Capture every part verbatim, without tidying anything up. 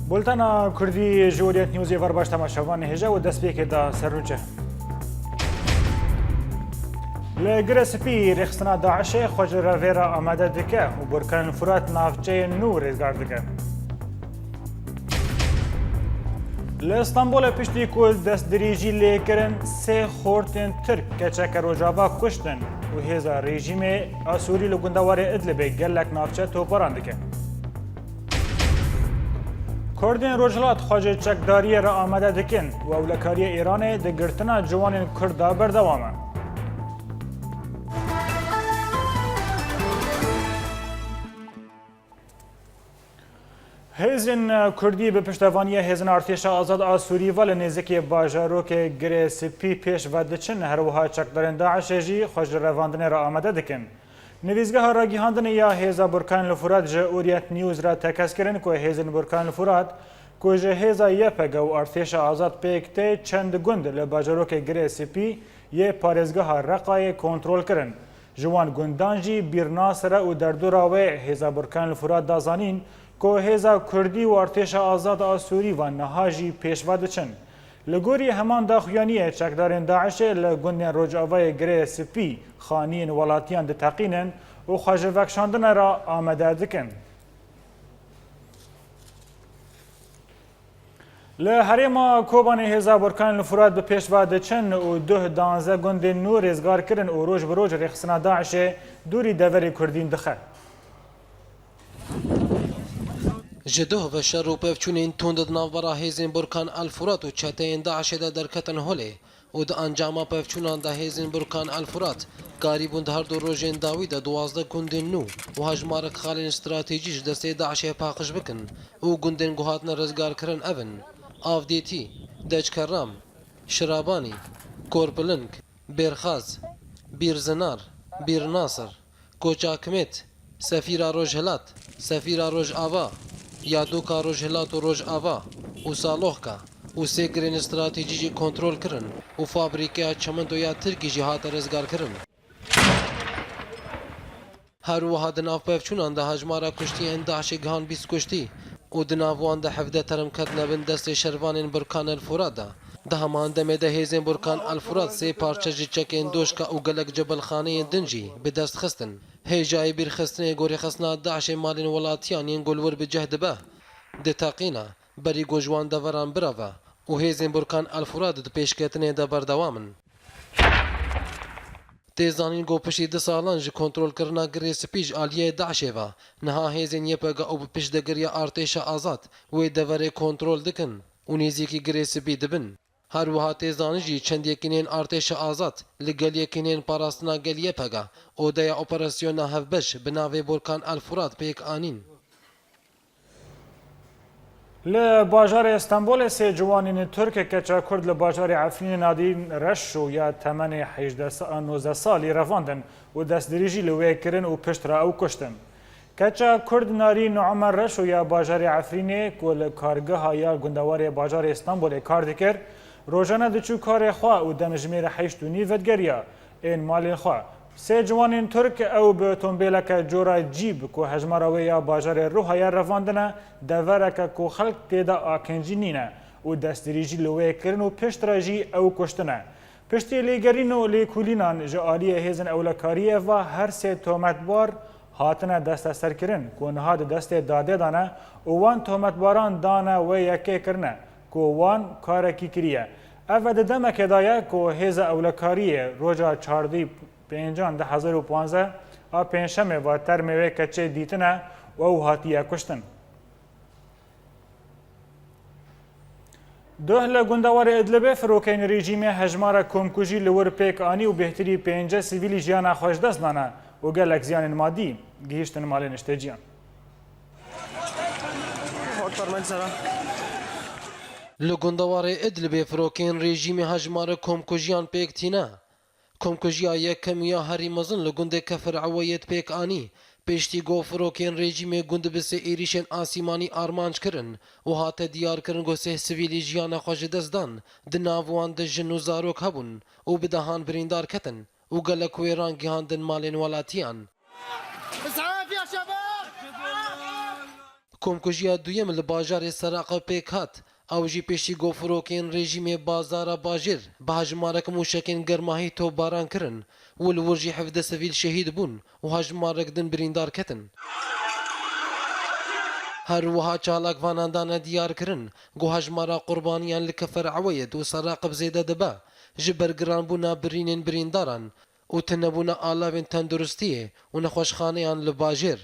Bultena Kurdî ji Orient Newsê ver baş temaşevanê hêja û destpêkê da ser nûçe. Li Girê Spî rêxistina DAIŞê xwe ji revê re amade dike û Burkan Furat navçeyên nû rêzgar dike. Li Stenbolê piştî ku destdirêjî lê kirin, sê xortên Tirk keçeke Rojava kuştin û hêza rejîmê a Sûrî li gundewarê Idlibê gelek navçe toparan dike. Kurdên Rojhilat xwe ji çekdariyê re amade dikin û ewlekariyê Îranê di girtina ciwanên Kurd de berdewam e. Hêzên Kurdî bi piştevaniya Hêzên Artêşa Azad a Sûrî ve li nêzîkê bajarokê Girê Spî pêş ve diçin, her wiha çekdarên DAIŞê jî xwe ji revandinê re amade dikin. Nivîsgeha ragihandinê ya Hêza Burkan li Furat ji Orient News re tekez kirin ku Hêzên Burkan li Furat ku ji Hêza Y P G û Artêşa Azad pêk tê çend gund li bajarokê Girê Spî yê parêzgeha Reqayê kontrol kirin. Ji wan gundan jî Bîr Nasire û derdora wê Hêza Burkan li Furat da zanîn ku Hêza Kurdî û Artêşa Azad a Sûrî ve niha jî pêş ve diçin. Li gorî heman daxuyaniyê çekdarên DAIŞê li gundên Rojavayê Girê Spî xaniyên welatiyan diteqînin û xwe ji vekşandina re amade dikin. Li herêma Kobanê hêza Burkan li Furat bi pêş ve diçin û duh danze gundên nû rêzgar kirin û roj bi roj rêxistina DAIŞê dûrî deverê Kurdîn dixe. Ji duh ve şer û pevçûnên tund di navbera hêzên Burkan El Furat û çeteyên DAIŞê de derketin holê û di encama pevçûnan de hêzên Burkan El Furat karîbûn di her du rojên dawî de duwazdeh gundên nû û hejmarek xalên stratejî ji destê DAIŞê paqij bikin û gundên ku hatine rizgarkirin ev in: Avdêtî, Deçkeram, Şirabanî, Korpiling, Bêrxaz, Bîrzinar, Bîrnasir, Koçakmêt, Sefîra Rojhilat, Sefîra Rojava, Yadoka Rojhilat û Rojava û Saloxka û sê girên stratejî jî kontrol kirin û fabrîkeya çimento ya Tirkî jî hate rizgarkirin. Her wiha di nav pevçûnan de hejmara kuştiyên DAIŞê gihan bîst kuştî û di nav wan de hevdeh term ketine bin destê şervanên Burkan El Furat de. Di heman demê de hêzên Burkan El Furat sê parçe ji çekên doşka û gelek cebilxaneyên din jî bi dest xistin. Hêjayê bîrxistinê ku rêxistina DAIŞê malên welatiyan yên ku li wir bi cih dibe, diteqîne, berî ku ji wan deveran bireve û hêzên Burkan El Furat di pêşketinê de berdewam in. Tê zanîn ku piştî du salan ji kontrolkirina Girê Spî ji aliyê DAIŞê ve, niha hêzên Y P G û bi piştgiriya Artêşa Azad wê deverê kontrol dikin û nêzîkî Girê Spî dibin. Her wiha tê zanîn jî çend yekîneyên Artêşa Azad li gel yekîneyên parastina gel Y P G odeya operasyona hevbeş bi navê Burkan El Furat pêk anîn. Li bajarê Stenbolê sê ciwanên Tirk keça Kurd li bajarê Efrînê Nadîn Reşo ya temenê hejdeh sa-, nozdeh salî revandin û destdirêjî li wê kirin û piştre ew kuştin. Keça Kurd Narîn Omer Reşo ya bajarê Efrînê ku li kargeha ya gundewarê bajarê Stenbolê kar dikir, rojane diçû karê xwe û demjimêr heşt û nîv vedigeriya ên malên xwe. Sê ciwanên Tirk ew bi otombêleke cora cîb ku hejmara wê ya bajarê Ruhayê revandine, devereke ku xelk tê de akincî nîne û destdirêjî li wê kirin û piştre jî ew kuştine. Piştî lêgerîn û lêkolînan ji aliyê hêzên ewlekariyê ve her sê tometbar hatine desteserkirin ku niha di destê dadê de ne û wan tometbaran dane wê yekê kirine ku wan karekî kiriye. Ev di demekê de ye ku hêza ewlekariyê roja çardeh pêncan du hezar û panzdeh a pêncşemê ve termê wê keçê dîtine û ew hatiye kuştin. Duh li gundewarê Idlibê firokeyên rejîmê hejmara komkujî li wir pêk anî û bêhtirî pêncî sivîlî jiyana xwe ji dest dane û gelek ziyanên madî gihîştin malên nişteciyan. Li gundewarê Idlibê firokeyên rejîmê hejmara komkujiyan pêk tîne. Komkujiya yekem ya herî mezin li gundê Kefir Eweyê pêk anî, Piştî ku firokên rejîmê gund bi sê êrîşên asîmanî armanc kirin û hate diyarkirin ku sê sivîlî jiyana xwe ji dest dan, di nav wan de jin û zarok hebûn û bi dehan birîndar ketin û gelek wêran gihandin malên welatiyan. Komkujiya duyem li bajarê Seraqê pêk hat. Ew jî piştî ku firokên rejîmê bazara bajêr bi hejmarek mûşekên germahî topbaran kirin û li wir jî hevdeh sivîl şehîd bûn û hejmarek din birîndar ketin. Her wiha çalakvanan dane diyar kirin ku hejmara qurbaniyan li Kefer Eweyed û Seraqib zêde dibe, ji ber giranbûna birînên birîndaran û tunebûna alavên tenduristiyê û nexweşxaneyan li bajêr.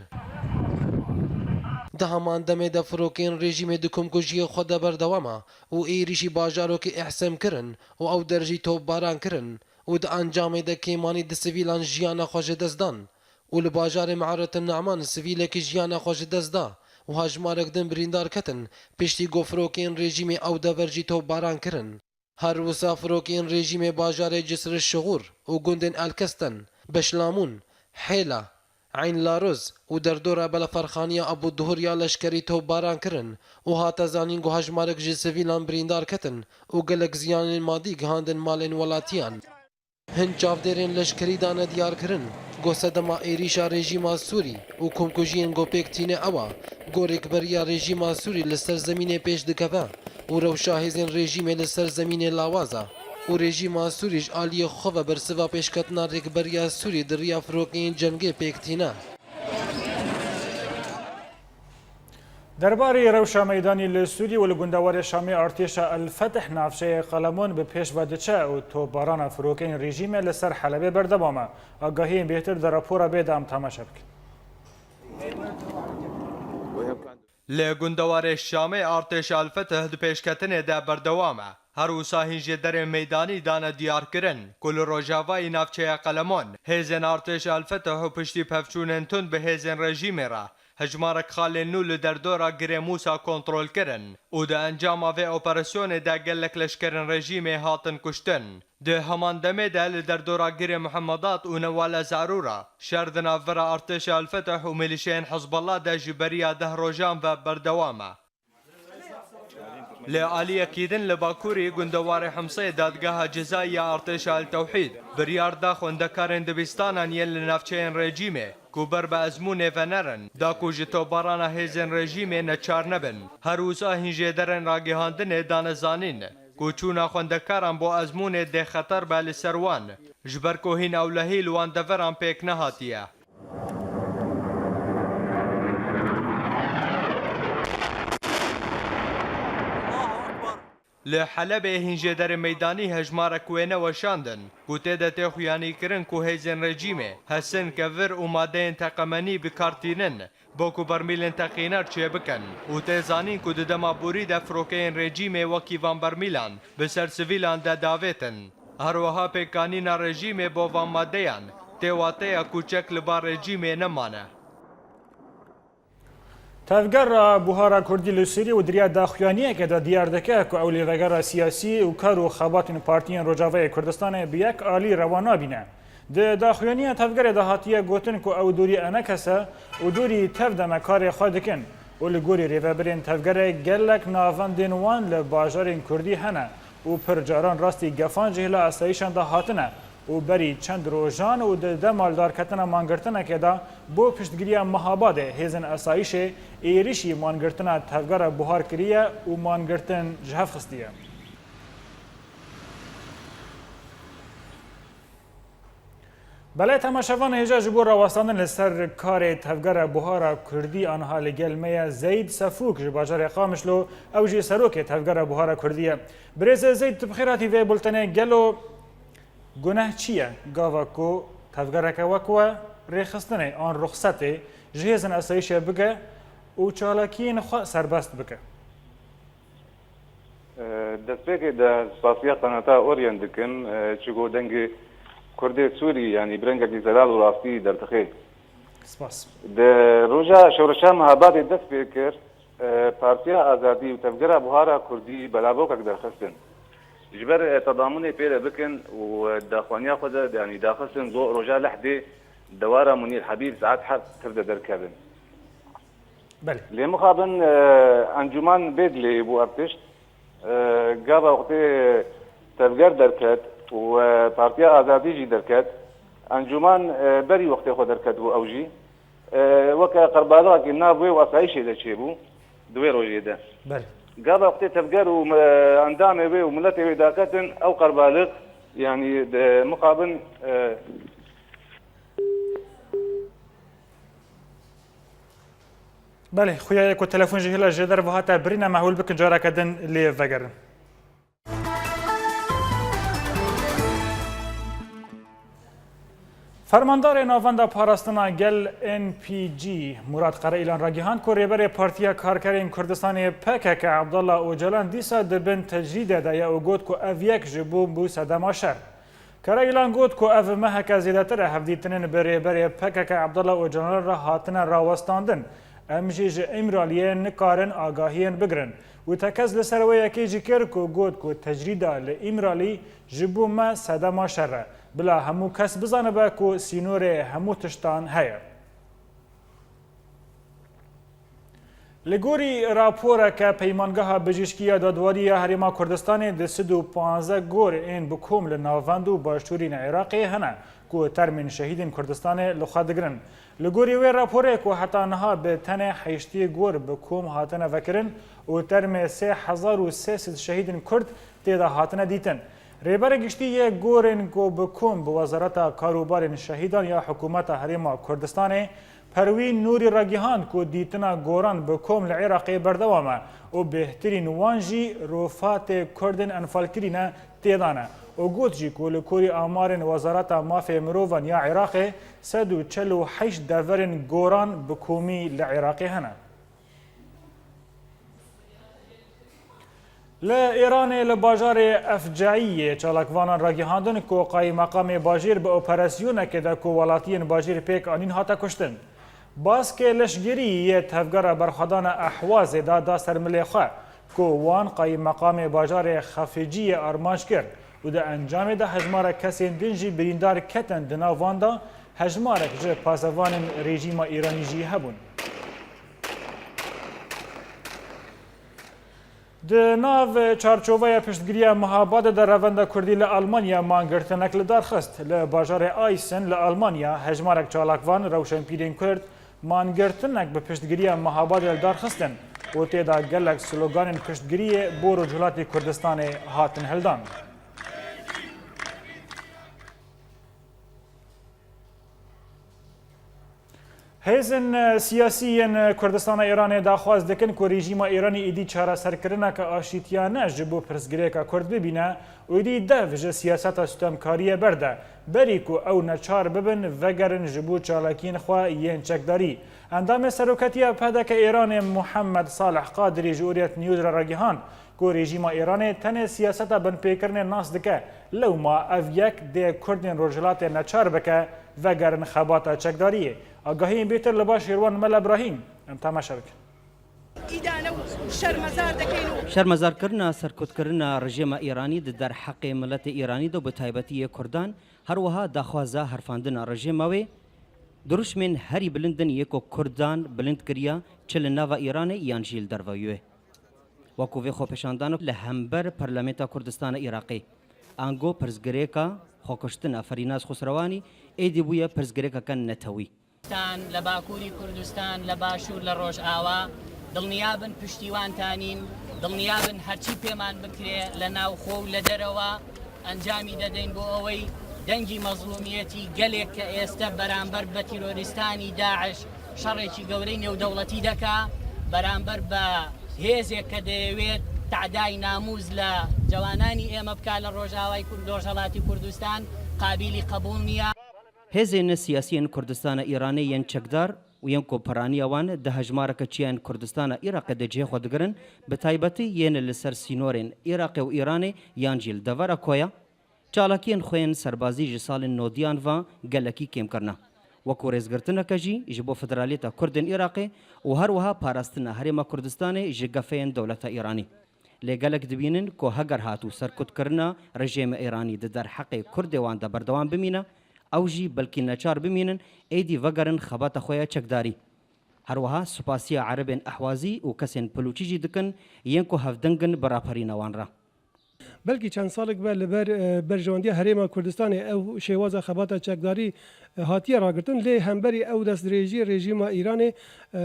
Di heman demê de firokeyên rejîmê di komkujiyê xwe de berdewam e û êrîşî bajarokê Ehsem kirin û ew der jî topbaran kirin û di encamê de kêmanî di sivîlan jiyana xwe ji dest dan û li bajarê Me'ret Ne'man sivîlekî jiyana xwe ji dest da û hejmarek din birîndar ketin, piştî ku firokeyên rejîmê ew dever jî topbaran kirin. Her wisa firokeyên rejîmê bajarê Cisr Şixûr û gundên Elkesten, Beşlamûn, Hêla, Eyn Laroz û derdora belaferxaniya Ebû Duhur ya leşkerî topbaran kirin û hate zanîn ku hejmarek ji sivîlan birîndar ketin û gelek ziyanên madî gihandin malên welatiyan. Hin çavdêrên leşkerî dane diyarkirin ku sedema êrîşa rejîma Sûrî û komkujiyên ku pêk tîne ew e ku rêkberiya rejîma Sûrî li ser zemînê pêş dikeve û rewşa hêzên rejîmê li ser zemînê lawaz e û rejîma Sûrî ji aliyê xwe ve bersiva pêşketina rêkberiya Sûrî di riya firokeyên cengê pêk tîne. Derbarê rewşa meydanî li Sûrî û li gundewarê Şamê artêşa El Fetih navçeyê Qelemon bi pêş ve diçe û topbarana firokeyên rejîmê li ser Helebê berdewam e. Agahiyên bêhtir di rapora bê de em temaşe bikin. Li gundewarê Şamê artêşa El Fetih di pêşketinê de berdewam e. Her wisa hîn jêderên meydanî dane diyarkirin ku li rojavayî navçeya Qelemon hêzên artêşa El Fetih û piştî pevçûnên tund bi hêzên rejîmê re hejmarek xalên nû li derdora Girê Mûsa kontrol kirin û di encama vê operasyonê de gelek leşkerên rejîmê hatin kuştin. Di heman demê de li derdora Girê Muhemmedat û Newala Zarûra şer di navbera artêşa El Fetih û milîşeyên Hizbullah de ji beriya deh rojan ve berdewam e. Li aliyekî din li Bakurî gundewarê Himsê dadgeha cezayî ya artêşa El Tewhîd biryar da xwendekarên dibistanan yên li navçeyên rejîmê ku ber bi ezmûnê venerin, da ku ji topbarana hêzên rejîmê neçar nebin. Her wisa hîn jêderên ragihandinê dane zanîn ku çûna xwendekaran bo ezmûnê dê xeter be li ser wan, ji ber ku hîn ewlehî li wan deveran pêk nehatiye. Li Helebê hîn jêderên meydanî hejmarek wêne weşandin ku tê de tê xuyanîkirin ku hêzên rejîmê hesin, kevir û madeyên teqemenî bi kar tînin, bo ku bermîlên teqîner çêbikin û tê zanîn ku di dema borî de firokeyên rejîmê wekî van bermîlan bi ser sivîlan de davêtin. Her wiha pêkanîna rejîmê bo van madeyan tê wateya ku çek li ba rejîmê nemane. Tevgera Buhara Kurdî li Sûrî û di riya daxuyaniyeke de diyar dike ku ew lêvegera siyasî û kar û xebatên partiyên Rojavayê Kurdistanê bi yek alî rewa nabîne. Di daxuyaniya tevgerê de hatiye gotin ku ew dorî enekes e û dorî tev de me karê xwe dikin û li gorî rêvebirên tevgerê gelek navendên wan li bajarên Kurdî hene û pir caran rastî gefan ji hêla asayîşan de hatine û berî çend rojan û di dema lidarketina mangirtinekê de bo piştgiriya Mehabadê hêzên asayîşê êrişî mangirtina tevgera Buhar kiriye û mangirtin ji hev xistiye. Belê temaşevan, hêja ji bo rawestandin li ser karê tevgera Buhara Kurdî aniha li gel me ye Zeyd Sefûk ji bajarê Qamişlo, ew jî serokê tevgera Buhara Kurdî ye. Birêz Zeyd, tu bi xêr hatî vê bultenê. Gelo guneh çi ye? Gava ku tevgereke wek we rêxistinê an ruxsetê ji hêzên asayîşê bike û çalakiyên xwe serbest bike. Destpêkê de spasiya qenata Orient dikim, çigo dengê Kurdê Sûrî, yanî bi rengekî zelal û rastî derdixe. Spas. Di roja şewreşa Mehabadê dest pê kir, Partiya Azadî û Tevgera Buhara Kurdî belavokek derxistin. Ji ber, e, tedamunê pê re bikin û, e, daxwaniya xwe de, yanî daxistin go roja lehdê Dewara Munîr Hebîb saet heft tirde derkevin. Belê. Lê mixabin e, encûman bê dilê bû ev tişt. E, Gava wextê tevger derket û e, Partiya Azadî jî derket. Encûman e, berî wextê xwe derket bû ew jî. E, Weke qerbaliqekî nav wê û asayîşê de çêbû di wê rojê de. Belê. Gava wextê tevger û e, endamê wê û miletê wê daketin ew qerbaliq, yanî di mixabin e, Belê, xuya ye ku telefon ji hêla jêder ve hate birîne, me hewil bikin careke din lê vegerin. Fermandarê Navenda Parastina Gel N P G, Murat Karaîlan ragihand ku rêberê Partiya Karkerên Kurdistanê P K K Abdullah Ocalan dîsa di bin tecrîdê de ye û got ku ev yek ji bo bû sedema şer. Karayilan got ku ev meheke zêdetir e hevdîtinên bi rêberê P K K Abdullah Ocalan re hatine rawestandin. Em jî ji Îmraliyê nikarin agahiyên bigirin. Û tekez li ser wê yekê jî kir ku got ku tecrîda li Îmralî ji bo me sedema şer e. Bila hemû kes bizanibe ku sînorê hemû tiştan heye. Li gorî raporeke Peymangeha Bijîşkî ya Dadwarî ya Herêma Kurdistanê, di sed û panzdeh gor ên bi kom li navend û başûrîn Iraqê hene ku termên şehîdên Kurdistanê li xwe digirin. Li gorî wê raporê ku heta niha bi tenê heştê gor bi kom hatine vekirin û termê sê hezar û sê sed şehîdên Kurd tê de hatine dîtin. Rêberê Giştî yê gorên ku bi kom bi Wezareta Karûbarên Şehîdan ya Hikûmeta Herêma Kurdistanê Perwîn Nûrî ragihand ku dîtina goran bi kom li Iraqê berdewam e û bêhtirîn wan jî rofatê Kurdên enfalkirî ne tê de ne û got jî ku li gorî amarên Wezareta Mafê Mirovan ya Iraqê sed û çel û heşt deverên goran bi komî li Iraqê hene. Li Îranê li bajarê Efcaiyê çalakvanan ragihandin ku qaymeqamê bajêr bi operasyonekê de ku welatiyên bajêr pêk anîn hate kuştin. Baskê leşgerî yê Tevgera Berxwedana Ehwazê de da ser milê xwe ku wan qaymeqamê bajarê Xefeciyê armanc kir û di encamê de hejmarek kesên din jî birîndar ketin, di nav wan de hejmarek ji pasevanên rejîma Îranî jî hebûn. Di nav çarçoveya piştgiriya Mehabadê de Revenda Kurdî li Almanya mangirtinek li dar xist. Li bajarê Eisen li Almanya hejmarek çalakvan, rewşenpîrên Kurd, mangirtinek bi piştgiriya Mehabadê li dar xistin û tê de gelek sloganên piştgiriyê bo Rojhilatê Kurdistanê hatin hildan. Hêzên, e, siyasî yên Kurdistana Îranê daxwaz dikin ku rejîma Îranî êdî çareserkirineke aşîtiyane ji bo pirsgirêka Kurd bibîne û êdî dev ji siyaseta sitemkariyê berde, berî ku ew neçar bibin vegerin ji bo çalakiyên xwe yên çekdarî. Endamê Seroketiya P D K Îranê Muhammed Salih Qadirî ji Uriyet News re ragihand, ku rejîma Îranê tenê siyaseta binpêkirinê nas dike, lewma ev yek dê Kurdên Rojhilatê neçar bike vegerin xebata çekdariyê. Agahiyên bêtir li ba Şêrwan Mela Brahîm, em temaşe bikin. ئیدانە و شەرمەزار دەکەین و Şermezarkirina serkutkirina rejêma Îranî di derheqê miletê Îranî de û bi taybetî yê Kurdan, her wiha daxwaza herfandina rejêma wê, dirûşmên herî bilind in yê ku Kurdan bilind kiriya, çi li nava Îranê yan jî li derveyî wê. Wekû vê xwepêşandana li hember Parlamenta Kurdistana Iraqê, ango pirsgirêka xwekuştina Ferînaz Xusrewanî êdî bûye pirsgirêkeke netewî. کوردستان، لە باکووری کوردستان، لە باشوور، لە ڕۆژئاوا، دڵنیابن پشتیوانتانین، دڵنیابن هەرچی پێمان بکرێ لە ناوخۆ و لە دەرەوە ئەنجامی دەدەین بۆ ئەوەی دەنگی مەزڵومیەتی گەلێک کە ئێستە بەرامبەر بە تیرۆریستانی داعش شەڕێکی گەورەی نێودەوڵەتی دەکا، بەرامبەر بە هێزێک کە دەیەوێت تەعدای نامووس لە جەوانانی ئێمە بکا لە ڕۆژئاوای کورد، ڕۆژهەڵاتی کوردستان قابیلی قەبوڵ نییە. Hêzên siyasî yên Kurdistana Îranê yên çekdar û yên ku piraniya wan di hejmareke çiyayên Kurdistana Iraqê de cihê xwe digirin, bi taybetî yên li ser sînorên Iraqê û Îranê yan jî li devera koya, çalakiyên xwe yên serbazî ji salên nodiyan ve gelekî kêm kirine. Wekû rêzgirtineke jî ji bo federaliyeta Kurdên Iraqê û her wiha parastina Herêma Kurdistanê ji gefeyên dewleta Îranî. Lê gelek dibînin ku heger hatû serkutkirina rejêma Îranî di derheqê Kurdê wan de berdewam bimîne, Ew jî belkî neçar bimînin, êdî vegerin xebata xwe ya çekdarî. Her wiha spasiya Erebên Ehwazî û kesên Pilûçî jî dikin, yên ku hevdeng in bi raperîna wan re. Belkî çend salek be li ber, e, berjewendiya Herêma Kurdistanê ew şêwaza xebata çekdarî, e, hatiye ragirtin, lê hemberî ew destdirêjiyê rejîma Îranê, e,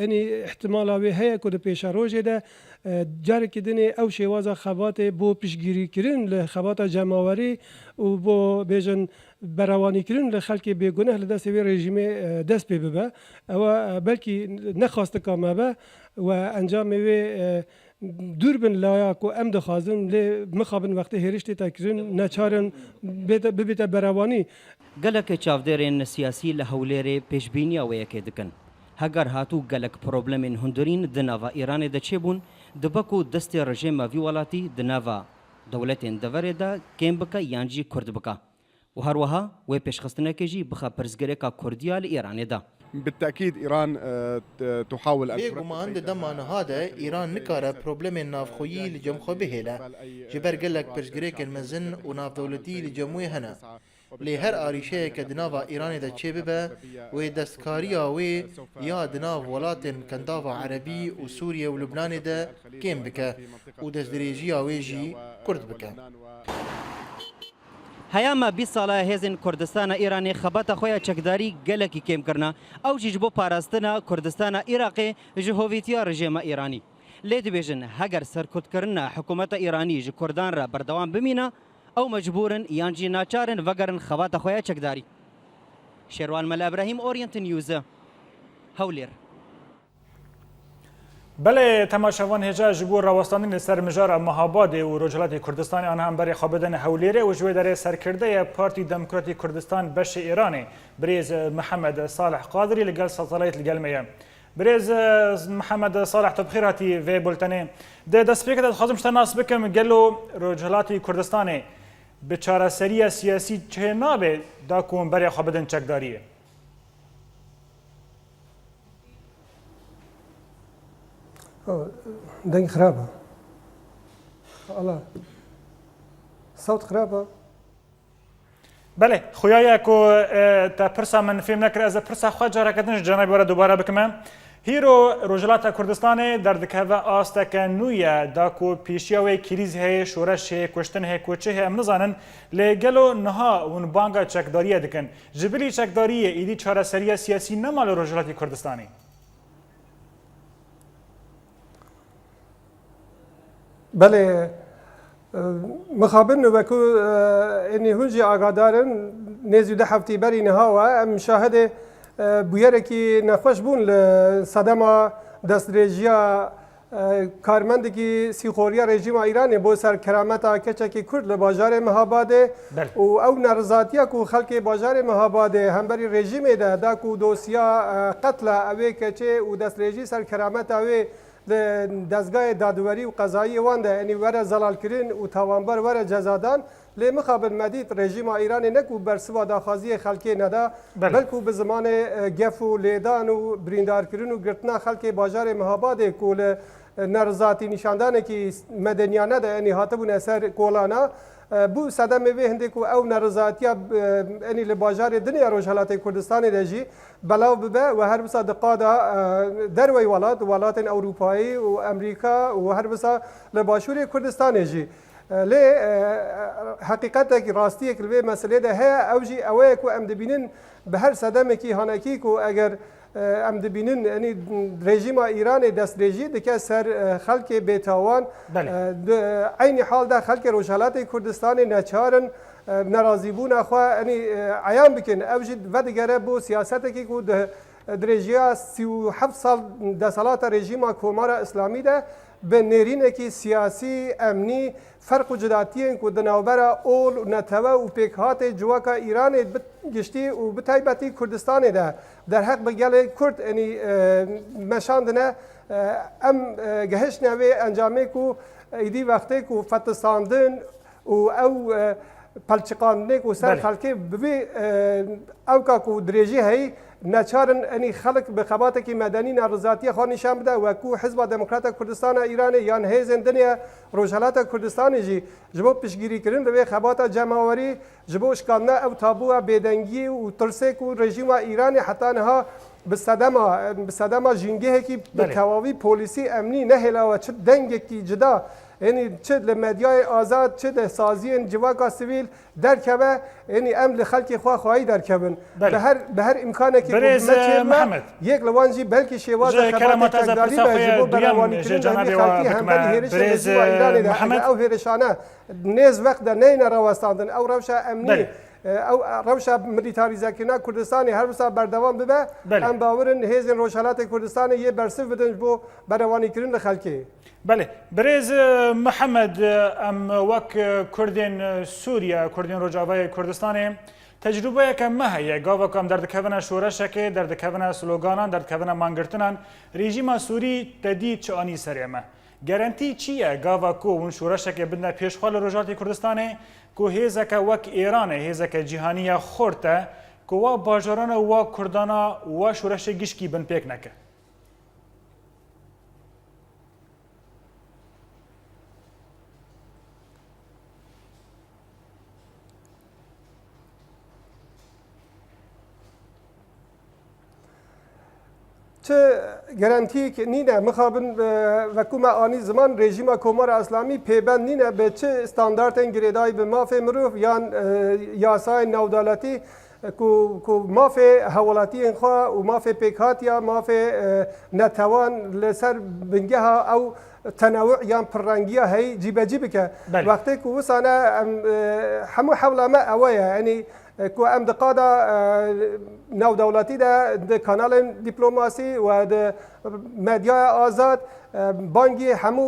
enî ihtimala wê heye ku di pêşerojê de, e, carekî dinê ew şêwaza xebatê bo piştgirîkirin li xebata cemawerî û bo bêjin berewanîkirin li xelkê bêguneh li destê wê rejîmê, e, dest pê bibe. Ew e, belkî nexwastika me be we encamê wê, e, dûr bin laya ku em dixwazin, lê mixabin wextê hêriş tête kirin, neçarin bête, bibête berewanî. Gelek çavdêrên siyasî li Hewlêrê pêşbîniya wê yekê dikin. Heger hatû gelek problemên hundirîn di nava Îranê de çêbûn, dibe ku destê rejêma vî welatî di nava dewletên deverê de kêm bike yan jî kurt bike. Û her wiha wê pêşxistinekê jî bixe pirsgirêka Kurdiya li Îranê de. بالتأكيد إيران، آه، ت-، تحاول أن تركز Bêguman di dema niha de Îran nikare problemên navxweyî li cem xwe bihêle. Ji ber gelek pirsgirêkên mezin û navdewletî li cem wê hene. Lê her arîşeyeke di nava Îranê de çêbibe, wê destkariya wê ya di nav welatên Kendava Erebî û Sûriye û Lubnanê de kêm bike û destdirêjiya wê jî kurt bike. Heyama bîst sala hêzên Kurdistana Îranê xebata xwe ya çekdarî gelekî kêm kirina, ew jî ji bo parastina Kurdistana Iraqê ji hovîtiya rejêma Îranî. Lê dibêjin, heger serkurdkirina hikûmeta Îranî ji Kurdan re berdewam bimîne, ew mecbûr in yan jî naçar in vegerin xebata xwe ya çekdarî. Şêrwan Mela Ibrahîm, Orient News, Hewlêr. Belê, temaşevan, hêja ji bo rawestandinê li ser mijara Mehabadê û Rojhilatê Kurdistanê aniha em berê xwe bidin Hewlêrê û ji wê derê serkirdeyê Partî Demokratî Kurdistan beşê Îranê, birêz Mihemed Salih Qadirî li gel satelayt li gel me ye. Birêz Mihemed Salih, tu bi xêr hatî vê bultenê. Di destpêkê de dixwazim ji te nas bikim, gelo Rojhilatê Kurdistanê bi çareseriya siyasî çênabe da ku em berê xwe bidin çekdariyê? Oh, deng xirab e. Allah. Sewt xirab e. Belê, xuya ye ku, e, te pirsa min fêm nekir, ez ê pirsa xwe careke din ji cenabê we re dubare bikime. Hîro Rojhilata Kurdistanê derdikeve asteke nû ye, da ku pêşiya wê krîz heye, şoreş heye, kuştin heye, koçê heye, em nizanin. Lê gelo niha hûn banga çekdariyê dikin? Ji bilî çekdariyê êdî çareseriya siyasî nema li Rojhilatê Kurdistanê? Belê, e, mixabin wekû, e, enî hûn jî agadar in, nêzî du heftî berî niha we em şahidê, e, bûyerekî nexweş bûn li sedema destdirêjiya, e, karmendekî sîxoriya rejîma Îranê bo ser kerameta keçekî Kurd li bajarê Mihabadê. Belê. Û ew nerizatiya ku xelkê bajarê Mihabadê hemberî rejîmê de da ku dosya, e, qetla ewê keçê û destdirêjî ser kerameta wê li dezgahê dadwerî û qezayiyê wan de, enî were zelalkirin û tawanber were cezadan, lê mixabin me dît rejîma Îranê ne ku bersiva daxwaziyê xelkê neda, Belê. belku bi zimanê, e, gef û lêdan û birîndarkirin û girtina xelkê bajarê Mihabadê ku li, e, nerizatî nîşandanekî medeniyane de, enî hatibûne ser kolana, e, bû sedemê vê hindê ku ew nerizatiya, e, enî li bajarê din ya Rojhelatê Kurdistanê de jî belav bibe û her wisa di qada, e, derwey welat, welatên Ewropayî û Amerîka û her wisa li Başûrê Kurdistanê jî. E, lê, e, heqîqetek, rastiyek li vê meselê de heye, ew jî ew e ku em dibînin bi her sedemekî hanekî ku eger, e, em dibînin, enî rejîma Îranê destdirêjî dike ser, e, xelkê bêtawan, Belê. e, di, eynî hal de xelkê Rojhelatê Kurdistanê neçar in, e, nerazîbûna xwe, enî, e, eyan bikin. Ew jî vedigere bo siyasetekî ku di, dirêjiya sî û heft sal deselata rejîma Komara Îslamî de bi nêrînekî siyasî, emnî, ferq û cudatiyên ku di navbera ol û netewe û pêkhatê civaka Îranê bi giştî û bi taybetî Kurdistanê de derheq bi gelê Kurd, enî, e, meşandine, e, em, e, gehiştine vê encamê ku êdî wextê ku fetisandin û ew, e, pelçiqandinê ku ser Belê. xelkê bi vî, e, ewka ku dirêjî heyî, neçar in enî xelk bi xebatekî medenî nerizatiya xwe nîşan bide, wekû Hizba Demokrata Kurdistana Îranê yan hêzên din ya Rojhelata Kurdistanê jî ji bo piştgirîkirin li vê xebata cemawerî, ji bo şikandina ew tabûya bêdengiyê û tirsê ku rejîma Îranê heta niha bi sedema, bi sedema jîngehekî bi Belê. tewavî polîsî emnî nehêlawe çi dengekî cida, yanî çi li medyayê azad, çi li saziyên civaka sivîl derkeve, yanî em li xelkê xwe xwayî derkevin. Belê. Bi her, bi her îmkanekî ku Birêz, bimeçê me, Mihemed. yek li wan jî belkî şêwaza Ji xebatê kerema te ez çekdarî pirsa be xwe ji bo ya duyan berewanîkirina ji cenabê vî we xelkî bikim. hemberî hêrişên Birêz, rejîma Îranê de, Mihemed. Ew hêrişane nêz wext de neyne rawestandin. Ew rewşa emnî, Belê. e, ew rewşa milîtarîzekirina Kurdistanê her wisa berdewam bibe. Belê. Em bawer in hêzên Rojhelatê Kurdistanê yê bersiv bidin ji bo berewanîkirin li xelkê. Belê. Birêz, e, Mihemed, e, em wek, e, Kurdên, e, Sûriye, Kurdên Rojavayê Kurdistanê, tecrûbeyeke me heye. Gava ku em derdikevine şoreşekê, derdikevine sloganan, derdikevine mangirtinan, rejîma Sûrî te dî çi anî serê me? Gerentî çi ye gava ku hûn şoreşekê bidine pêşxwe li Rojhilatê Kurdistanê, ku hêzeke wek Êranê, hêzeke cîhanî ya xurt e, ku wa bajarana, wa kurdana, wa şoreşê gişkî binpêk neke? Çi gerentiyek nîne, mixabin, e, wekû me anî ziman, rejîma Komara Îslamî pêbend nîne bi çi standartên girêdayî bi mafê mirov yan, e, yasayên navdewletî, e, ku, ku mafê hewlatiyên xwe û mafê pêkhatiya, mafê, e, netewan li ser bingeha ew tenewuc yan pirrengiya heyî cîbecî bike. Belê. Wextê ku wisa ne, em, e, hemû hewla me ewe ye. Yanî, e, ku em di qada, e, navdewletî de, di kanalên dîplomasî we di medyaya azad, e, bangî hemû,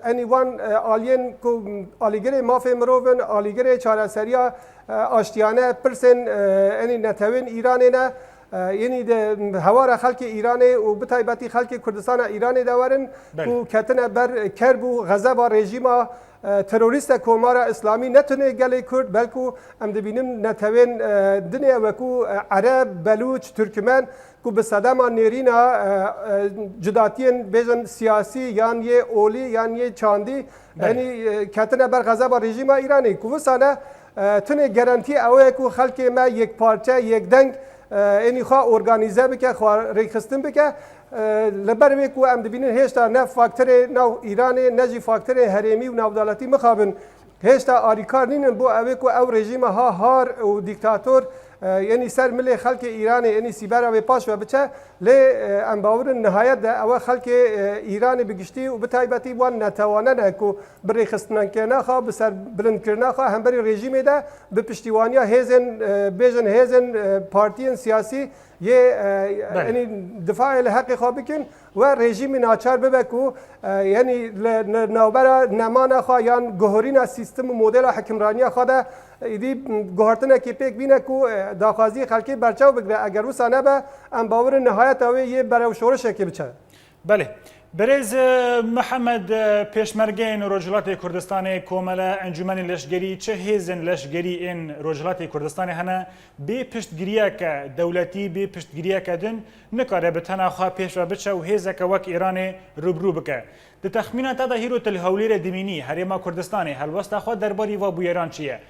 e, enî wan, e, aliyên ku alîgirê mafê mirov in, alîgirê çareseriya, e, aştiyane pirsên, e, enî netewên Îranê ne, e, yenî di hewara xelkê Îranê û bi taybetî xelkê Kurdistana Îranê de werin Belê. ku ketine ber kerb û xezeba rejîma, e, terorîste Komara Îslamî ne tenê gelê Kurd, belkû em dibînin netewên, e, dinê wekû, e, Ereb, Belûç, Tirkmen ku bi sedema nêrîna, e, e, cudatiyên bêjin siyasî yan yê olî yan yê çandî Belê. yanî, e, ketine ber xezeba rejîma Îranê. Ku wisa ne, e, tenê gerentî ew ye ku xelkê me yekparçe, yekdeng, e, ênî xwe organîze bike, xwe rêkxistin bike. E, li ber wê ku em dibînin hêşta ne faktorê nav Îranê, ne jî faktorê herêmî û navdewletî mixabin hêşta alîkar nînin bo ew ê ku ew rejîma ha har û dîktator, e, yenî ser milê xelkê Îranê, yenî sîbera wê paş ve biçe. Lê, e, em bawer in nihayet de ew e xelkê, e, Îranê bi giştî û bi taybetî wan netewane ne ku bi rêxistinekirina xwe, bi serbilindkirina xwe hemberî rejîmê de bi piştîwaniya hêzên, e, bêjin hêzên, e, partiyên siyasî yê, e, Belê. enî difayê li heqê xwe bikin we rejîmî naçar bibe ku, e, yenî li, li navbera nemana xwe yan guhorîna sîstem û modela hikimraniya xwe de, e, îdî guhertinekê pêk bîne ku, e, daxwaziyê xelkê berçaw bigire. Eger wisa nebe, em bawer in nihayeta wê yê berew şorişekê biçe. Belê. Birêz, e, Mihemed, e, pêşmergeyên Rojhilatê Kurdistanê, komele, encûmenê leşgerî, çi hêzên leşgerî ên Rojhilatê Kurdistanê hene, bê piştgiriyeke dewletî, bê piştgiriyeke din nikare bi tena xwe pêş ve biçe û hêzeke wek Îranê rû bi rû bike. Di texmîna te de hîro tu li Hewlêrê dimînî, Herêma Kurdistanê helwesta xwe derbarî va bûyeran çi ye?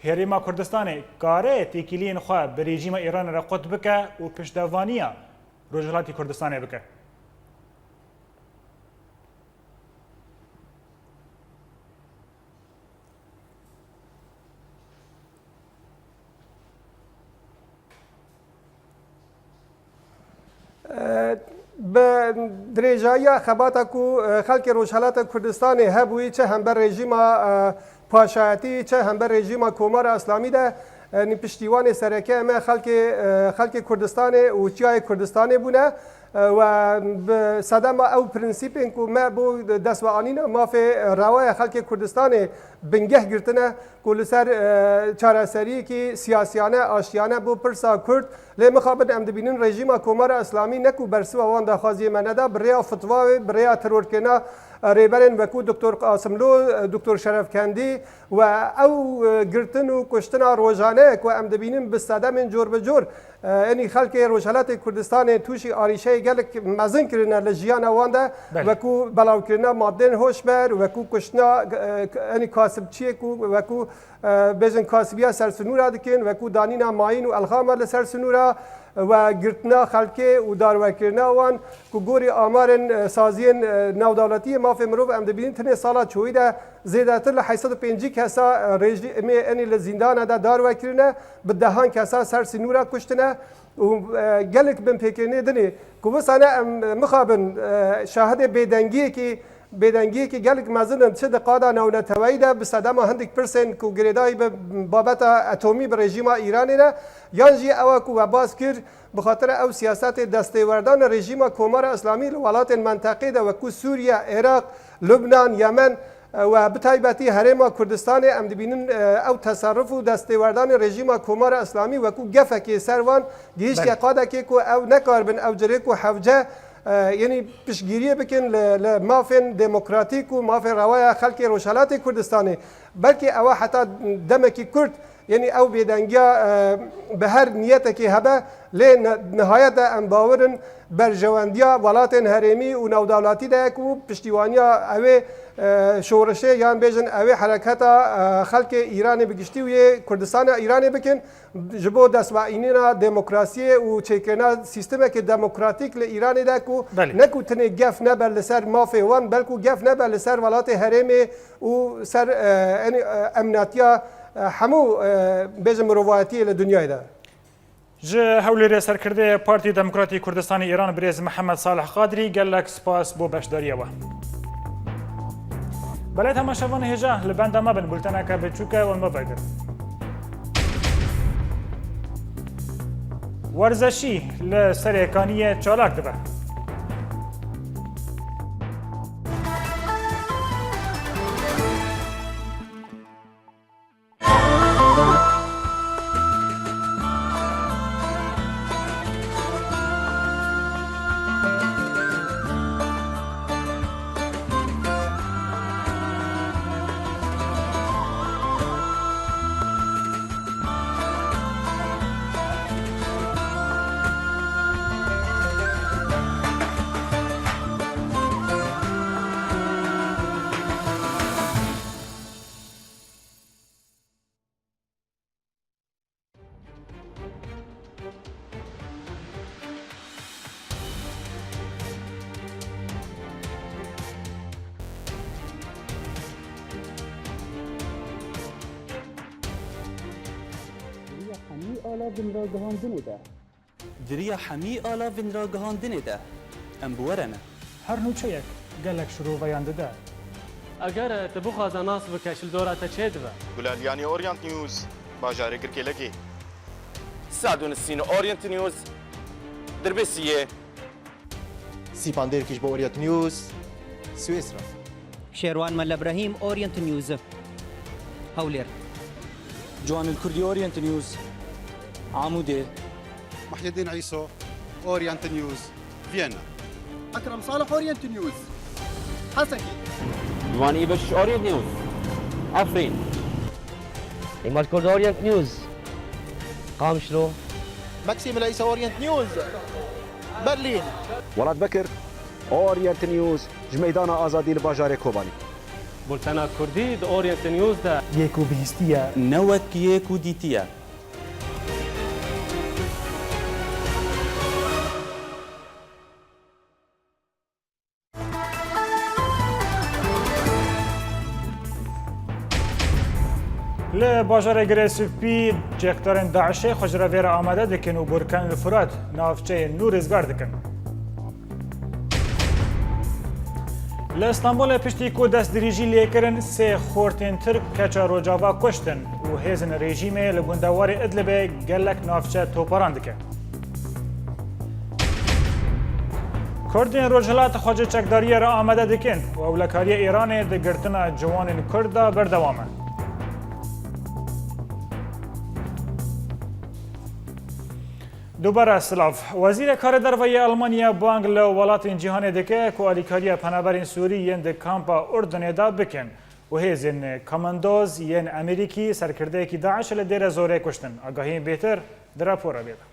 Herêma Kurdistanê kare têkiliyên xwe bi rejîma Îranê re qut bike û piştevaniya Rojhilatê Kurdistanê bike? Bi dirêjayiya xebata ku, e, xelkê Rojhelata Kurdistanê hebûyî, çi hember rejîma, e, paşayetî, çi hember rejîma Komara Îslamî de, e, nî piştîwanê sereke me xelkê, e, xelkê Kurdistanê û çiyayê Kurdistanê bûne, e, we bi sedema ew prensîpên ku me bo destveanîna mafê rewaya xelkê Kurdistanê bingeh girtine, ku li ser, e, çareseriyekî siyasiyane, aştiyane bo pirsa Kurd, lê mixabin em dibînin rejîma Komara Îslamî ne ku bersiva wan daxwaziyê me neda, bi rêya fitwayê, bi rêya terorkirina, Rêberên wekû Doktor Qasimlo, Doktor Şerefkendî û ew, e, girtin û kuştina rojane ku em dibînin bi sedemên cor bi cor, e, yanî xelkê Rojhelatê Kurdistanê tûşî arîşeyê gelek mezin kirine li jiyana wan de, Belê. wekû belavkirina madeyên hoşber, wekû kuştina, e, yanî kasibçiyê ku wekû, e, bêjin kasibiya ser sinûra dikin, wekû danîna mayîn û elxama li ser sinûra, we girtina xelkê û darwekirina wan ku gorî amarên, e, saziyên, e, navdewletî yê mafê mirov em dibînin, tenê sala çoyî de zêdetir li heyt sed û pêncî kesa, e, rejîmê enî li zîndana de darwekirine, bi dehan kesa ser sînûra kuştine û, e, gelek binpêkirinê dinê ku wisa ne em, e, mixabin, e, şahidê bêdengiyekî Bêdengiyekî gelek mezin in, çi di qada navneteweyî de bi sedema hindik pirsên ku girêdayî bi babeta etomî bi rejîma Îranê ne, yan jî ew e ku we bas kir, bi xatira ew siyasetê destêwerdanê rejîma Komara Îslamî li welatên menteqê de wekû Sûriye, Iraq, Lubnan, Yemen, e, we bi taybetî Herêma Kurdistanê em dibînin, e, ew teserruf û destêwerdanê rejîma Komara Îslamî wekû gefekê ser wan gihiştiye Belê. qadekê ku ew nekaribin ew cirêk û hewce e, yanî piştgiriyê bikin li, li mafên demokratîk û mafên rewaya xelkê Rojhelatê Kurdistanê. Belkî ew heta demekî kurt, yanî ew bêdengiya, e, bi her niyetekî hebe, lê ne-, nihayet de em bawer in berjewendiya welatên herêmî û navdewletî de ye ku piştîwaniya ew ê, e, şorişê yan bêjin ew ê hereketa, e, xelkê Îranê bi giştî û yê Kurdistana Îranê bikin. Ji bo destveînîna demokrasiyê û çêkirina sîstemeke demokratîk li Îranê de ku Belê. ne ku tenê gef nebe li ser mafê wan, belku gef nebe li ser welatê herêmê û ser, e, enî, e, emniyetiya, e, hemû, e, bêjin mirovayetiyê li dinyayê de. Ji Hewlêrê serkirdeyê Partî Demokratî Kurdistanê Îran birêz Mihemed Salih Qadrî gelek spas bo beşdariya we. Belê temaşevanê hêja, li benda me bin, bulteneke biçûk e wan me vegirin. Werzeşî li Serêkaniyê çalak dibe. Di riya hemî ala binragihandinê de. Di riya hemî ala vinragihandinê de em bi we re ne. Her nûçeyek gelek şiroveyan dide. Eger tu bixwaze nas bike, ji li dora te çê dibe. Gulaliyanê Orient News, bajarê Girkêlekê. Sadûnisîn Orient News, Dirbêsiyê. Sîpan Dêrkî ji bo Orient News, Swêsra. Şêrwan Mele Brehîm, Orient News, Hewlêr. Ciwanil Kurdî, Orient News, Amûdê. Muhyiddin Îso, Orient News, Viyana. Ekrem Salih, Orient News, Hesekî. Ciwanî Beşîş, Orient News, Efrîn. Îmad Kurd, Orient News, Qamişlo. Maxim Îsa, Orient News, Berlîn. Welat Bekir, Orient News, ji Meydana Azadî li bajarê Kobanî. Bultena Kurdî di Orient News de. Yê ku bihîstiye. Ne wek yê ku dîtiye. Li bajarê Girê Spî çekdarên DAIŞê xwe ji revê re amade dikin û Burkan li Furat navçeyên nû rizgar dikin. Li Stenbolê piştî ku destdirêjî lê kirin, sê xortên Tirk keça Rojava kuştin û hêzên rejîmê li gundewarê Idlibê gelek navçe toparan dike. Kurdên Rojhilat xwe ji çekdariyê re amade dikin û ewlekariya Îranê di girtina ciwanên Kurd de berdewam e. Dubare silav. Wezîrê Karê Derve yê Almanya bang li welatên cîhanê dike ku alîkariya penaberên Sûrî yên di kampa Urdunê de bikin û hêzên komandoz yên Amerîkî serkirdeyekî DAIŞ li Dêre Zorê kuştin. Agahiyên bêtir di rapora bê de.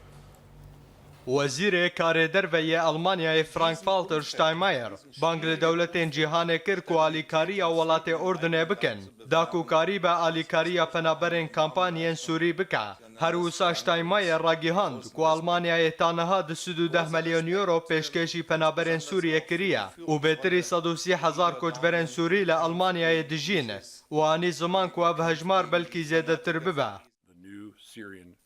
Wezîrê Karê Derve yê Almanyayê Frank-Walter Steinmeier bang li dewletên cîhanê kir ku alîkariya welatê Urdunê bikin, da ku karîbe alîkariya penaberên kampan yên Sûrî bike. Her wisa Steinmeier ragihand ku Almanyayê ta niha du sed û deh milyon euro pêşkêşî penaberên Sûriyê kiriye û bêtirî sed û sî hezar koçberên Sûrî li Almanyayê dijîn û anî ziman ku ev hejmar belkî zêdetir bibe.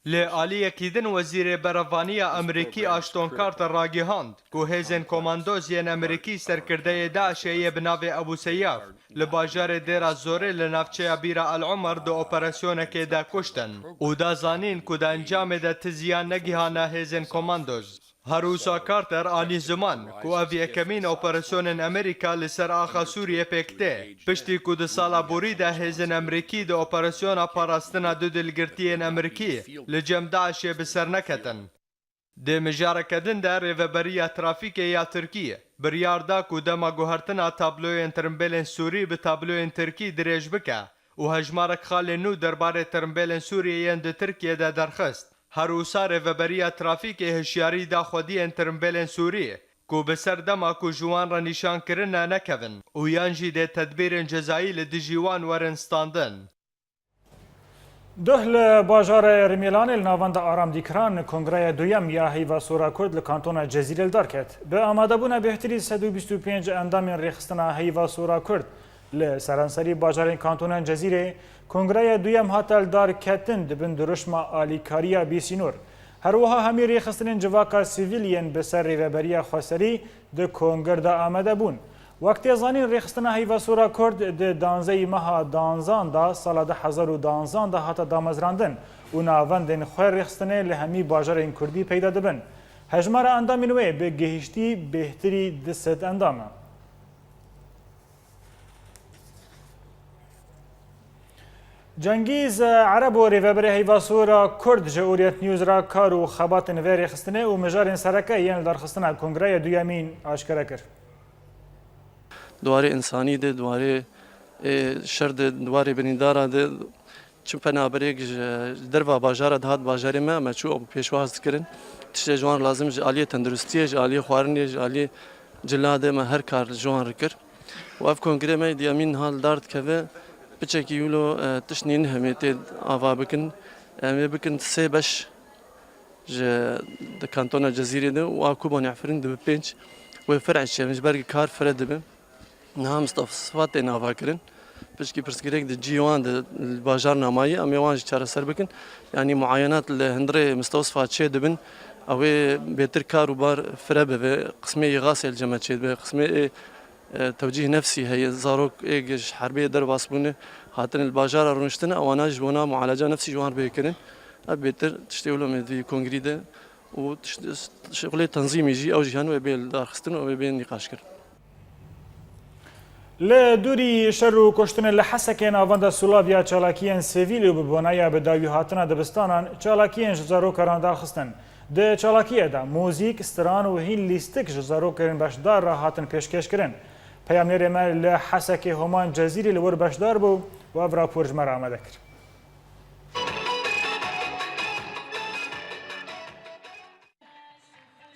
Lê aliyekî din Wezîrê Berevaniya Amerîkî Ashton Carter ragihand ku hêzên komandoz yên Amerîkî serkirdeyê DAIŞê yê bi navê Ebû Seyaf li bajarê Dêra Zorê li navçeya Bîra El Omer di operasyonekê de kuştin û da zanîn ku di encamê de ti ziyan negihane hêzên komandoz. Her wisa Carter anî ziman ku ev yekemîn operasyonên Amerîka li ser axa Sûriyê pêk tê, piştî ku di sala borî de hêzên Amerîkî di operasyona parastina du dilgirtiyên Amerîkî li cem DAIŞê bi ser neketin. Di mijareke din de Rêveberiya Trafîkê ya Tirkî biryar da ku dema guhertina tabloyên tirimbêlên Sûrî bi tabloyên Tirkî dirêj bike û hejmarek xalên nû derbarê tirimbêlên Sûriyê yên di Tirkiyê de derxist. Her wisa Rêveberiya Trafîkê hişyarî da xwediyên tirimbêlên Sûrî ku bi ser dema ku ji wan re nîşan kirine nekevin û yan jî dê tedbîrên cezayî li dijî wan werin standin. Duh li bajarê Rimêlanê li navenda Aram Dîkran kongreya duyem ya Heyva Sora Kurd li kantona Cezîrê li dar ket. Bi amadebûna bêhtirî sed û bîst û pênc endamên Rêxistina Heyva Sora Kurd li seranserî bajarên kantona Cezîrê kongreya duyem hate li dar ketin di bin dirûşma alîkariya bîsînor. Her wiha hemî rêxistinên civaka sivîl yên bi ser rêveberiya xweserî di kongir de amade bûn. Wek tê zanîn, rêxistina Heyva Sora Kurd di danzeyî meha danzan de sala du hezar û danzan de hate damezrandin û navendên xwe rêxistinê li hemî bajarên kurdî peyda dibin. Hejmara endamên wê bi gihiştî bêhtirî du sed endam e. Cengîz Erebo, rêveberê Heyva Sora Kurd, ji Orient News re kar û xebatên vê rêxistinê û mijarên sereke yên li darxistina Kongreya Duyemîn aşkere kir. Di warê însanî de, di warê, ê, şer de, di warê birîndara de, çi penaberêk ji derva bajara dihat bajarê me, me çû ew pêşwaz dikirin. Tiştê ji wan lazim ji aliyê tenduristiyê, ji aliyê xwarinê, ji aliyê cila de me her kar ji wan re kir. Û ev kongrê me yê duyemîn niha li dar dikeve, piçekî wilo, e, tiştnî nihemê tê ava bikin. Em ê bikin sê beş ji, di kantona Cezîrê de û a Kubanê Efrîn dibe pênc. Wê fir'ê çi ye, ji ber kar fire dibe. Niha mistewsifat tên ava kirin. Pişkî pirsgirêk di cî wan de li bajar namayî, em ê wan jî çareser bikin. Yanî muayenat li hundirê mistewsifa çê dibin, ew ê bêtir kar û bar fire bibe. Qismê îxasê li cem me çê dibe, qismê ê, e, tewcîh nefsî heye. Zarok ê ji herbê derbas bûne, hatine li bajara rûniştine, ewana ji bona mualeca nefsî ji wan bê kirin. Ev bêtir tiştê wilo me di vî kongrî de û tişt-, şixulê tenzîmî jî ew jî hene wê bê li darxistin û wê bê nîqaşkirin. Li dûrî şer û kuştinê li Hesekê navenda Sulav ya çalakiyên sivîl û bi bonaya bi dawî hatina dibistanan çalakiyên ji zarokan re darxistin. Di çalakiyê de muzîk, stran û hîn lîstik ji zarokên beşdar re hatin pêşkêşkirin. Peyamnêrê me li Hesekê Homan Cezîrî li wir beşdar bû û ev rapor ji me re amade kir.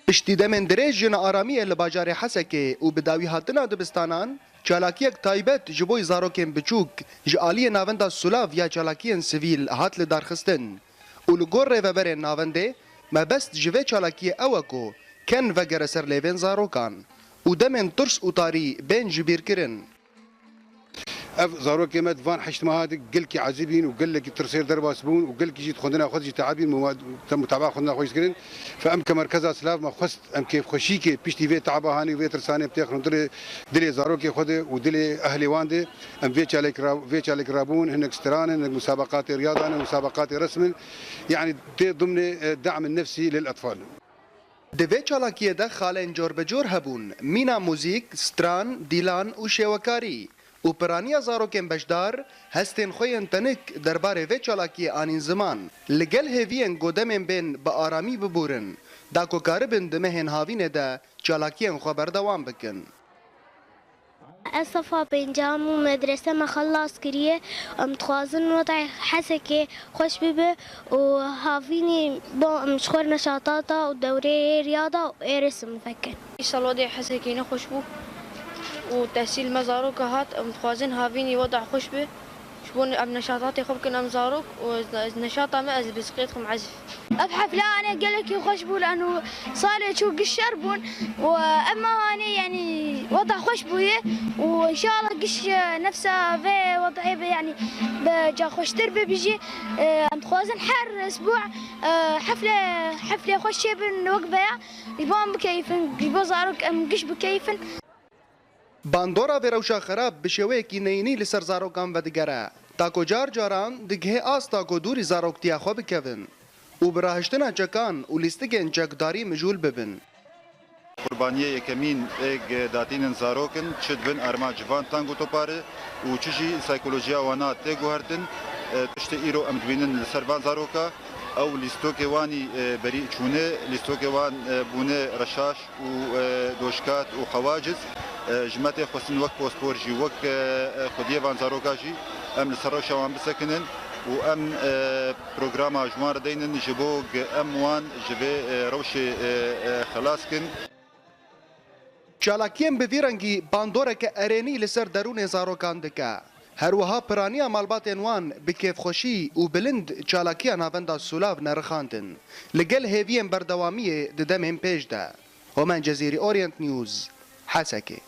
Piştî demên dirêj ji nearamiyê li bajarê Hesekê û bi dawî hatina dibistanan, çalakiyek taybet ji bo zarokên biçûk ji aliyê navenda Sulav ya çalakiyên sivîl hat lidarxistin û li gor rêveberên navendê, mebest ji vê çalakiyê ew e ku ken vegere ser lêvên zarokan û demên tirs û tarî bên jibîrkirin. Ev zarokê me di van heşt meha de gelkî ezîb bîn û gelekî tirsêr derbas bûn û gelkî jî di xwendina xwe de jî teab bîn, muma-, te-, mutaba xwendina xwe jî dikirin. Fe em ke merkeza Silav me xwest em kêfxweşîkê piştî vê teaba hanê û vê tirsanê bi têxin dilê, dilê zarokê xwe de û dilê ehlê wan de. Em vê çalek ra-, vê çalek rabûn, hinek stran in, hinek musabeqatê riyada ne, musabeqatê resm in. Yanî tê dimnê, e, de'm nefsî lil etfal. Di vê çalakiyê de xalên corbecor hebûn, mîna muzîk, stran, dîlan û şêwekarî û piraniya zarokên beşdar hestên xwe yên tenik derbarê vê çalakiyê anîn ziman. Li gel hêviyên ku demên bên bi aramî bibûrin, da ku karibin di mehên havînê de çalakiyên xwe berdewam bikin. Ez sefa pêncem û medrese me xelas kiriye. Em dixwazin wedê Hesekê xweş bibe û havînî bo em ji xwe neşatata û dewreyê riyada û êrêsim vekin. Îsal wedê Hesekê ne xweş bû û tehsîl me zaroka hat. Em dixwazin havînî weda xweş be. Ji bo em neşatatê xwe bikin em zarok û ez, ez neşata me ez bi siqê dixim ezif. Ev hefle ane gelekî xweş bû, lano salê çû giş şer bûn û ev mehanê, yanî, weda xweş bûye û înşallah giş, e, nefsa vê wedayê be, yanî, be ca xweştir bibijî. E, em dixwazin her esbû, e, hefle, heflê xweş çêbin wek veya, ji bo em bikeyfin, ji bo zarok em giş bikeyfin. Bandora vê rewşa xerab bi şêweyekî neyînî li ser zarokan vedigere, ta ku car caran digihê asta ku dûrî zaroktiya xwe bikevin û bi rahiştina çekan û lîstikên çekdarî mijûl bibin. Qurbaniyê yekemîn ê datînin zarok in, çi di bin armanc van tang û topar e û çi jî saykolojiya wana tê guhertin. E, tiştê îro em dibînin li ser van zaroka, ew lîstokê wanî, e, berî çûne, lîstokê wan, e, bûne reşaş û, e, doşkat û xewaciz, e, ji me tê xwestin wek pospor jî, wek, e, e, xwediyê van zaroka jî em li ser rewşa wan bisekinin û em, e, programa ji wan re deynin ji bo ku em wan ji vê, e, rewşê, e, e, xelas kin. Çalakiyên bi vî rengî bandoreke erênî li ser derûnê zarokan dike. Her wiha piraniya malbatên wan bi kêfxweşî û bilind çalakiya Navenda Sûlav nerixandin, li gel hêviyên berdewamiyê di demên pêş de. Homen Cezîrî, Orient News, Hesekê.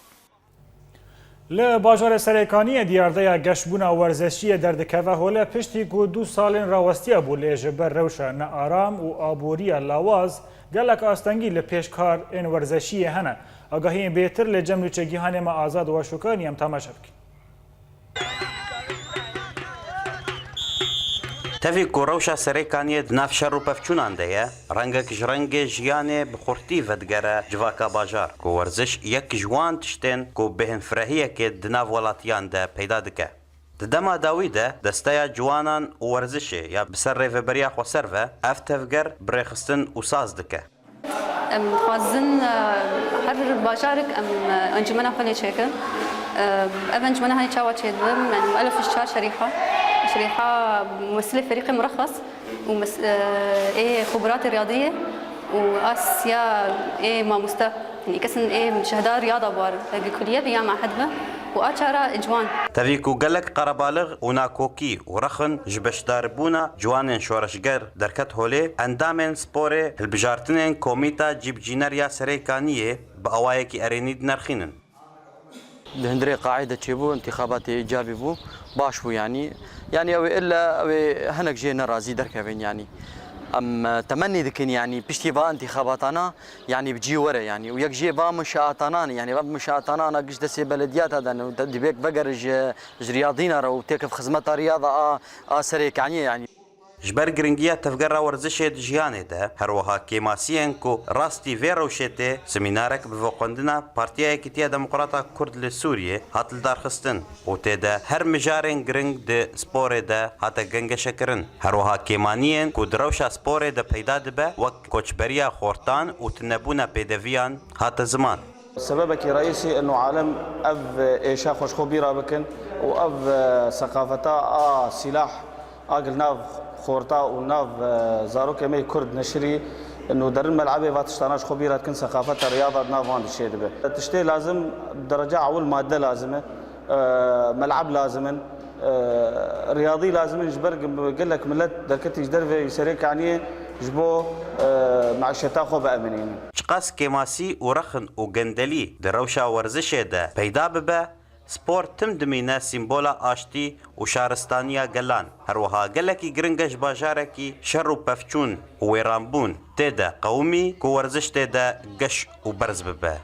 Li bajarê Serêkaniyê diyardeya geşbûna werzeşiyê derdikeve hole, piştî ku du salên rawestiye bû, lê ji ber rewşa nearam û aboriya lawaz gelek astengî li pêş kar ên werzeşiyê hene. Agahiyên bêtir li cem nûçegihanê me Azad Weşûkanî em temaşe bikin. Tevî ku rewşa Serêkaniyê di nav şer û pevçûnan de ye, rengek ji rengê jiyanê bi xurtî vedigere civaka bajar, ku werziş yek ji wan tiştên ku bêhnfirehiyekê di nav welatiyan de peyda dike. Di dema dawî de desteya ciwanan û werzişê ya bi ser Rêveberiya Xweser ve ev tevger bi rêxistin û saz dike. Em dixwazin, e, her bajarek em, e, encûmena xwe lê çêkin. E, ev encûmena hanê çawa çêdibin? Em muelef ji çar şerîha. Şerîha mumessilê ferîqê murexxes û mes-, e, ê xebiratê riyadiyê û a siya ê mamoste. Yanî kesin ê şehda riyada bi war, e, bi kuliye bi ya mahed be û a çara ê ciwan. Tevî ku gelek qerebalix û nakokî û rexin ji beşdarbûna ciwanên şoreşger derket holê, endamên sporê hilbijartinên Komîta Cîbicîner ya Serêkaniyê bi awayekî erênî dinerxînin. Di hundirê qaê de çêbû, întîxabatê îcabî bû, baş bû yanî. Yanî ew ê illa ew ê hinek jê nerazî derkevin yanî. Em, e, temennî dikin yanî piştî va întîxabatana yanî bi cî were yanî. Û yek jê va minşaatana, yanî va minşaatana ana giş destê belediyata de ne. Û te dibêk vegere ji, ji riyadîna re û têkif xizmeta riyada a, a Serêkaniyê yanî. Ji ber giringiya tevgera werzişê di jiyanê de, her wiha kêmasiyên ku rastî vê rewşê tê, semînarek bi vexwendina Partiya Yekîtiya Demokrata Kurd li Sûriyê hat lidarxistin û tê de her mijarên giring di sporê de hate gengeşekirin. Her wiha kêmaniyên ku di rewşa sporê de peyda dibe, wek koçberiya xortan û tunebûna pêdeviyan hate ziman. Sebebekî reîsî eno alem ev êşa xwe ji xwe bîra bikin û ev, e, seqafeta a sîlah a gil nav xorta û nav, e, zarokê me yê Kurd neşirî eno derin melebê va tiştana ji xwe bîra dikin, seqafeta riyada di nav wan de çêdibe. Tiştê lazim, dereca ewil madde lazim e, e, meleb lazim in, e, riyadî lazim in, ji ber gelek milet derketî ji derveyî Serêkaniyê ji bo, e, meîşeta xwe biemînînin. Çiqas kêmasî û rexin û gendelî di rewşa werzişê de peyda bibe, spor tim dimîne sîmbola aştî û şaristaniya gelan. Her wiha gelekî giring e ji bajarekî şer û pevçûn û wêranbûn tê de qewimî ku werziş tê de geş û berz bibe.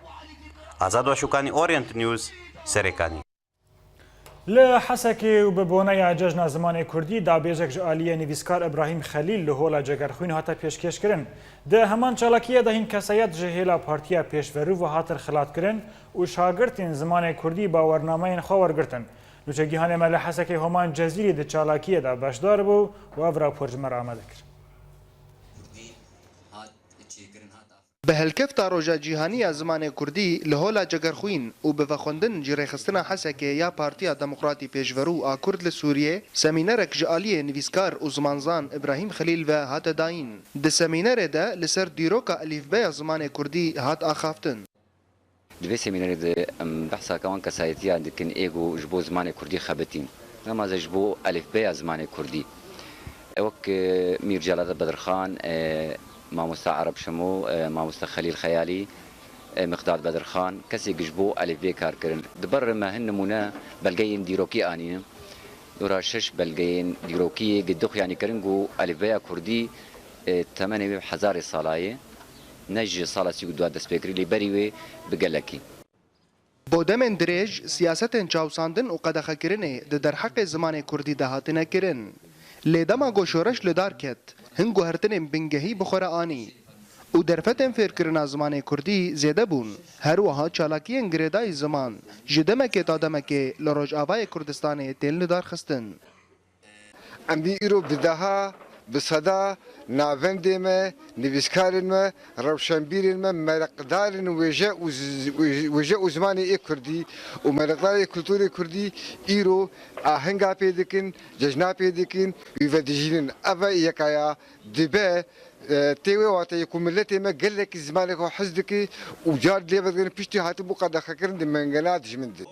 Azad Weşûkanî, Orient News, Serêkanî. Li Hesekê û bi boneya Cejna Zimanê Kurdî dabêjek ji aliyê nivîskar Îbrahîm Xelîl li Hola Cegerxwîn hate pêşkêşkirin. Di heman çalakiyê de hîn kesayet ji hêla Partiya Pêşverû ve hatin xilatkirin û şagirtên zimanê Kurdî bawernameyên xwe wergirtin. Nûçegîhanê me li Hesekê Homan Cezîrî di çalakiyê de beşdar bû û ev rapor ji me re amade kir. Bi helkefta Roja Cîhanî ya Zimanê Kurdî li Hola Cegerxwîn û bi vexwendin ji rêxistina Hesekê ya Partiya Demokratî Pêşverû a Kurd li Sûriyê, semînerek ji aliyê nivîskar û zimanzan Îbrahîm Xelîl ve hate dayîn. Di semînerê de li ser dîroka elîfbeya zimanê kurdî hat axaftin. Di vê semînerê de em behsa wan kesayetiyan dikin ê ku ji bo zimanê kurdî xebitîn. Dema ez ji bo elîfbeya zimanê kurdî. Wek, e, Mîr Celal Bedirxan, e, Mamosta Ereb Şemo, e, Mamosta Xelîl Xeyalî, e, Miqdad Bedirxan, kesê ku ji bo elîfbê kar kirin. Di ber me hin nimûne belgeyên dîrokî anîn. Dora şeş belgeyên dîrokî yê ku dixuyanî kirin ku elîfbeya kurdî, e, temenê wê hezarê sala ye. Ne ji sala sî û du dest pê kirî, lê berî wê bi gelekî. Bo demên dirêj siyasetên çawsandin û qedexekirinê di derheqê zimanê kurdî de hatine kirin. Lê dema ku şoreş li dar ket, hin guhertinên bingehî bi xwe re anî û derfetên fêrkirina zimanê kurdî zêde bûn. Her wiha çalakiyên girêdayî ziman ji demekê ta demekê li Rojavayê Kurdistanê tên lidarxistin. Em dî îro bi deha, bi seda navendê me, nivîskarên me, rewşenbîrên me, mereqdarên wêje û z-, wêje û zimanê ê kurdî û mereqdarê kulturê kurdî îro ahenga pê dikin, cejna pê dikin, wî vedijînin. Ev e yeka ya dibe, e, tê wê wateyê ku miletê me gelekî zimanê xwe hez dike û car lê vedigirin piştî hatibû qedexekirin di mengena dijmin de.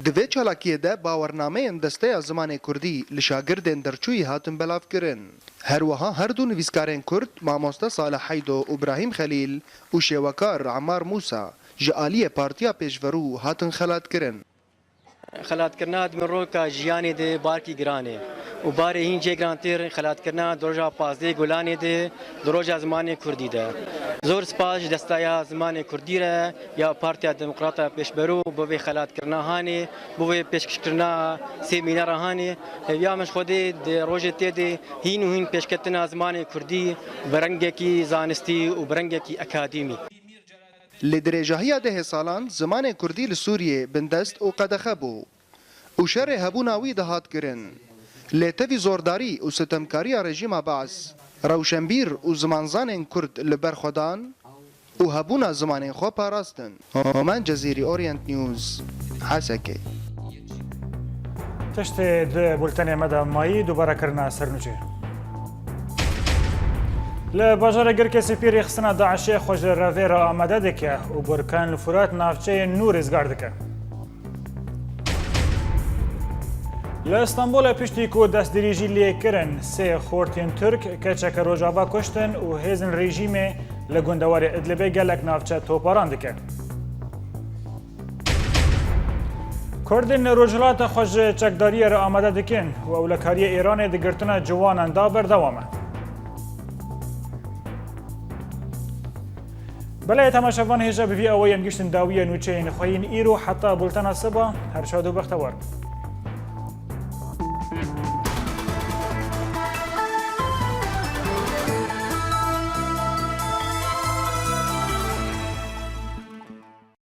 Di vê çalakiyê de bawernameyên Desteya Zimanê Kurdî li şagirdên derçûyî hatin belavkirin. Her wiha her du nivîskarên Kurd, Mamoste Salih Heydo û Brahîm Xelîl û şêwekar Ammar Mûsa ji aliyê Partiya Pêşverû hatin xelatkirin. Xelatkirina di miroka jiyanê de barkî giran e û barê hîn jê girantî xelatkirina di roja pazdehê Gulanê de di roja zimanê kurdî de. Zor spas ji Desteya Zimanê Kurdî re ya Partiya Demokrata Pêşberû bo vê xelatkirina hanê, bo vê pêşkişkirina semînera hanê. Hêviya min ji Xwedê di rojê tê de hîn û hîn pêşketina zimanê kurdî bi rengekî zanistî û bi rengekî akademî. Li dirêjahiya dehê salan zimanê kurdî li Sûriyê bindest û qedexe bû û şerê hebûna wî dihat kirin. Lê tevî zordarî û sitemkariya rejîma Baas, rewşenbîr û zimanzanên kurd li ber xwe dan û hebûna zimanên xwe parastin. Homan Cezîrî, Orient News, Hesekê. Tiştê di bultenê me de mayî dubare kirina ser nûçê. Li bajarê Girkê Spî rêxistina DAIŞê xwe ji revê re amade dike û Burkan li Furat navçeyên nû rêzgar dike. Li Stenbolê piştî ku destdirêjî lê kirin, sê xortên Tirk keçeke Rojava kuştin û hêzên rejîmê li gundewarê Idlibê gelek navçe toparan dike. Kurdên li Rojhilata xwe ji çekdariyê re amade dikin û ewlekariyê Îranê di girtina ciwanan de berdewam e. Belê temaşevan, hêja bi vî awayî em gihiştin dawiyê nûçeyên xwe yên îro. Heta bultena siba, her şad û bextewar bin.